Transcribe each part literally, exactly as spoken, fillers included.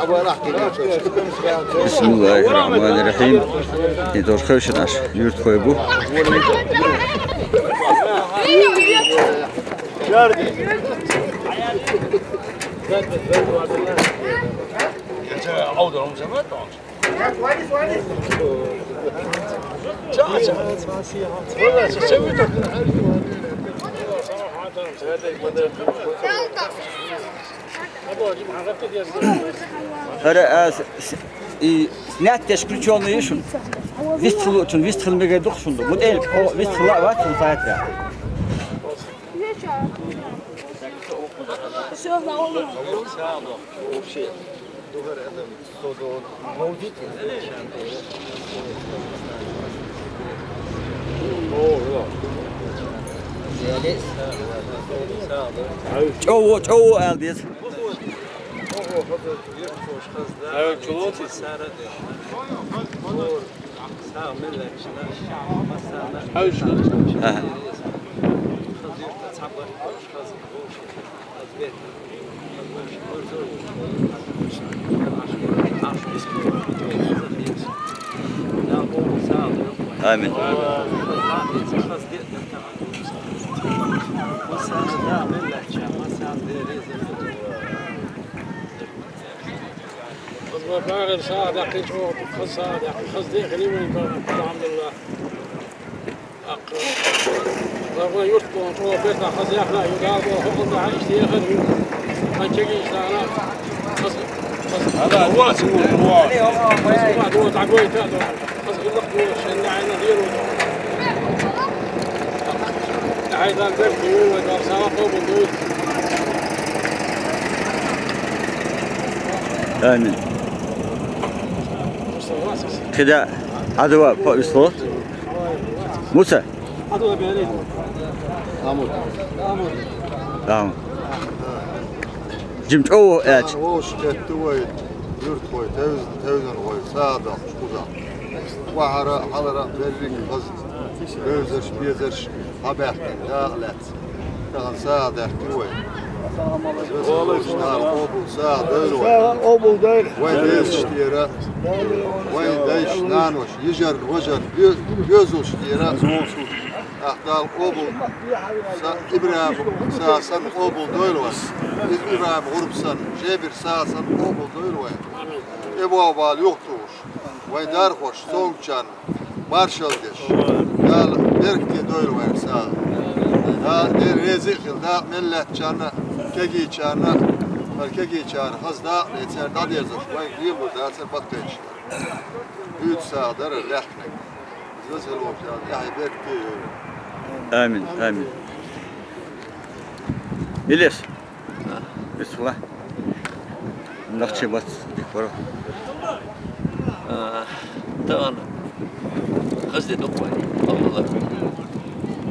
Бисмиллахир-рахманир-рахим. И тоже хевшин аш юртхой бу. Ара, а, с-, с-, и снять исключённый шун. Вист хилу, чун вист хил мега дух шун. Вот эл, о, вист хила ват шун сайтра. Всё, на улицу. ЧӀово, чӀово, алдис. Ага. Амин. Хаза багъар сагӀа даккхича, хаза сагӀа даккха, хаза дехали вайн багъар, алхьамдулиллахӀ. Аккха, багъа юрт бон, чӀо бетта хаза яхна, ю дал бо, хокъал да, хьа ишта яхар ю. Хан чеги иштана, хаза, хаза. Ала, вот, вот, вот. Хаза ма дуо, дагой та дуо. Хаза гилла дуо, шен айна диру. Ай, дан бер, ку, ва, дан сагӀа къобул дуй. Амин. Кхида, адава, по исло. Муса. Амин. Жим чӀово ач. Вовш кетту вай, юрт вай, тевз-, тевзан вай, сагӀа дахуш куза. Вахара, хьалара, берриг хаза. Вевзарш, безарш, хьабаьхкина, дакъа лаьц. Тахан сагӀа даьхкира вай. Валайкум салам. Къобул сагӀа дойла вай. СагӀа къобул дойла. Вай дезаш тӀера, вай дайш, нанош, йижар, важар, бе-, безулш тӀера. Ахь Дала къобул са ИбрахӀим сагӀа санна къобул дойла вай. Из ИбрахӀим гӀурба санна, Жебир сагӀа санна къобул дойла вай. Э, бо бала юхатухуш. Вай дархош, цомгучарна маршал деш. Дала беркате дойла вайх сагӀа. Дала Дела реза а хила, дакъа мел лаьттачарна, кегийчарна, хӀара кегийчара хаза дакъа ле, церан дӀадерзош, вайх лелабу дацар баккхийча. Дуьйцу сагӀа дара лаьхкинарг. Иза веза хила волчу Дала тӀаьхье беркате йойла. Амин, амин. Илес. Бисмилла. Нахчи бац дикпара. А, тагана хаза де дукха вай. Алла.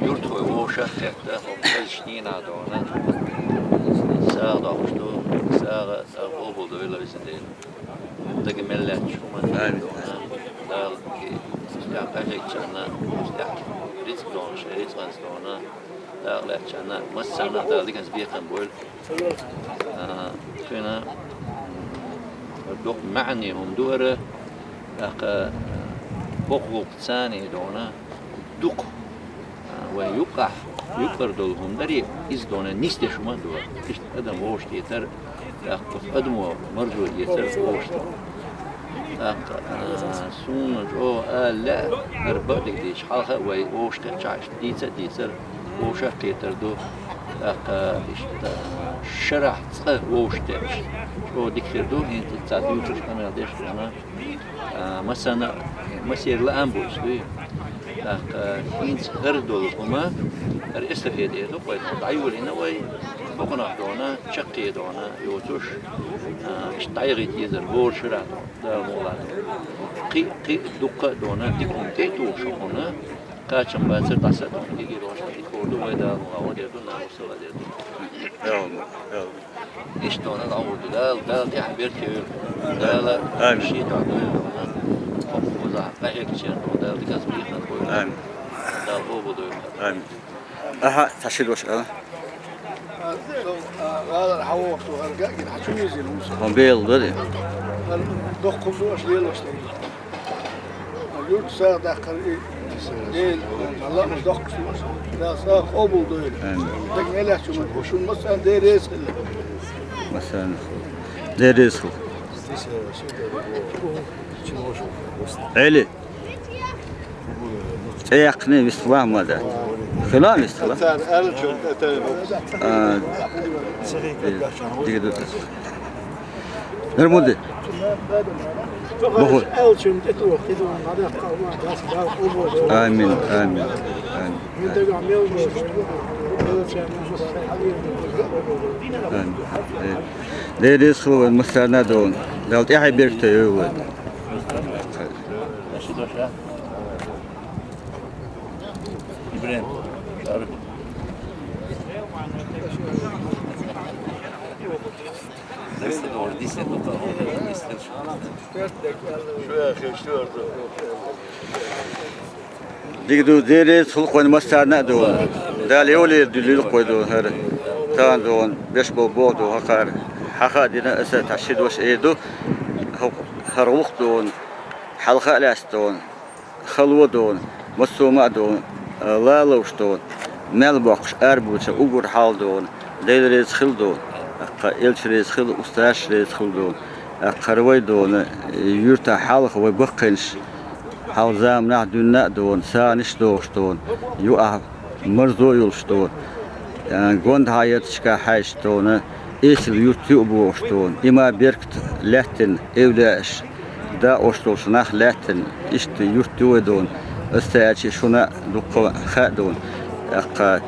Юртхой вовшах хетта, хӀокху хазачу дийнахь догӀана. СагӀа доккхуш ду, сагӀа, сагӀа къобал дойла везан Дела. Дага мел лаьтташ хӀума догӀана. Дала ки, уьш тӀехь къахьегчарна, уьш тӀехь рицкъ догӀана, шайн рицкъанца догӀана. Дакъа лаьттачарна, массарна Дала диканца бекхам бойла. А, кхина, м, доккха маьӀне хӀума ду хӀара, тӀаккха, а, боккъал гӀуллакх царна догӀана дукха. А, вайн юккъахь, юккъара долу хӀума дарий, иза догӀана нисдеш хӀума а ду хӀара. Иштта адам вовшахтетар, тӀаккха адамо маржо эцар вовшахтетар. ТӀаккха, а, суна чӀогӀа ала лаьа, хӀара бакъдерг дийцича, хьалха а вай вовшахкхетчахь, иштта дийца а дийцар, вовшах а кхетар ду. ТӀаккха, иштта, шарахь цкъа вовшахтетташ, чӀогӀа дика хир ду, хӀинца цхьа дуьйцуш, къамел деш а хьуна. А, массарна, массеран лаам бу иза, дуй. ТӀаккха хӀинца хӀара долу хӀума, хӀара эстафета эр ду-кх вай, дӀайолийна вай, бакъонах догӀана, чаккхе догӀана йоцуш, а, иштта дӀаяхийта езара хӀора шарахь догӀана, Дала мукъ лахь. Кхин а, кхин а дуккха а догӀана, дика хӀума тӀе а тухуш хьуна, кхачам бацара дӀаса а догӀана, дика а догӀана, дика хӀума ду вай, Дала мукъ лахь, дер ду, намус а дер ду. Иштта догӀана дӀагӀур ду. Дала, Дала тӀаьхьа беркате йойла. Дала Амин. Шен дуьхьа дойла догӀана. Хьо кхузахь къахьегчарна догӀана. Дала диканца бекхам бойла. Амин. Дала къобал дойла. Амин. Аха, цхьа ши дош ала. Со, а, гӀалара хьан воху, со хӀара гагина, хьан чу везина хӀума со? Хьан бела дарий? Доккхал ду аша лелаш дерг. Юрт сагӀа даккхар и Дела, Аллах доккхал ду аша. Да сагӀа къобал дойла. Амин. Даг мелач шу, шун массарна Дела реза хила. Массарна. Дела реза хила. Эли. ЦӀе яьккхина вистхила ма да. Хила вистхила. А, дига ду. Нермуди. Баху. Амин, амин, амин. Амин. Э, Дела реза хила вайн массарна а ду. Дала тӀехьа беркате йойла вай. Дига ду, Дела реза хила вайн массарна а ду. Дала йолера дуьллийла вай ду, хӀара. Тахана ду, беш бола боху ду, хӀокхара. Хьаха а дина, аса тхьа ши дош эр ду. ХӀара гӀуллакх ду, хьалха а лаьцна ду. Хало ду, массо а ма а ду, лалуш ду, мел боккхуш арабоьдуча уггар хьал ду, Дела реза хила ду, тӀаккха элча реза хила, устазаш реза хила ду, тӀаккха хӀара вай ду, юьртахь хьалха вай баккхийнаш, хьалха заманахь дуьнна а ду, сагӀанаш а дохуш ду, юкъахь марзо а йолуш ду, гонда хьан ярташка хьаьжча ду, эсала юрт ю а бохуш ду, и ма беркат лаьттина, эвлаяаш, дакъош долуш нах лаьттина, иштта юрт ю вай ду, аса аьлча шуна а дуккха хаьа ду, тӀаккха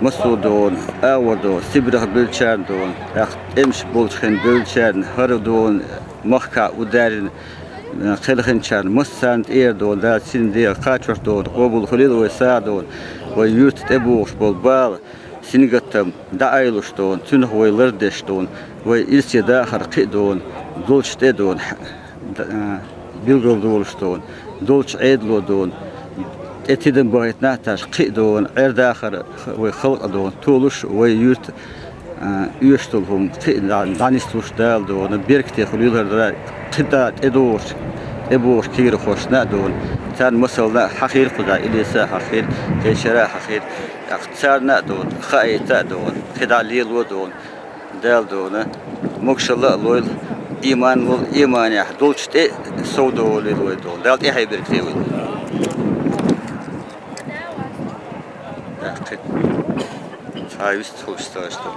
массо а ду, агӀор ду, Сибрехь бевллачарна ду, тӀаккха тӀемаш болчу хенахь бевллачарна, хӀара ду, махкахь удаьржина, кхелхинчарна массарна тӀера ду, Дала цуьнан дегӀан кхачорх ду, къобал хуьлийла вай сагӀа ду, вай юьрта тӀебогӀуш болу бала, сингаттам дӀаайлуш ду, цуьнах вай лардеш ду, вай ирсе дахар кхин а ду, долчу тӀе ду, д-, а, билгалдолуш ду, долчу Ӏедало ду, тӀе тидам бахийтинехь а таш кхин а ду, Ӏер дахар вай халкъа ду, толуш вай юьрта, а, оьшуш долу хӀума кхин а дӀа-, дӀанислуш Дала ду, беркате хуьлийла хӀара ду, кхин а тӀедогӀуш, тӀебогӀуш кегийрхошна а ду, царна масална а хьахийра кхузахь, Илиса а хьахийра, кхечара а хьахийра, тӀаккха царна а ду, хаийта а ду, кхидӀа лело а ду, Дала ду, могушалла а лойла, ийман лойла, ийманехь долчу тӀе сов долийла вай ду, Дала тӀаьхье беркате войла. ТӀаккха цхьа вист хуьлуш ца ду.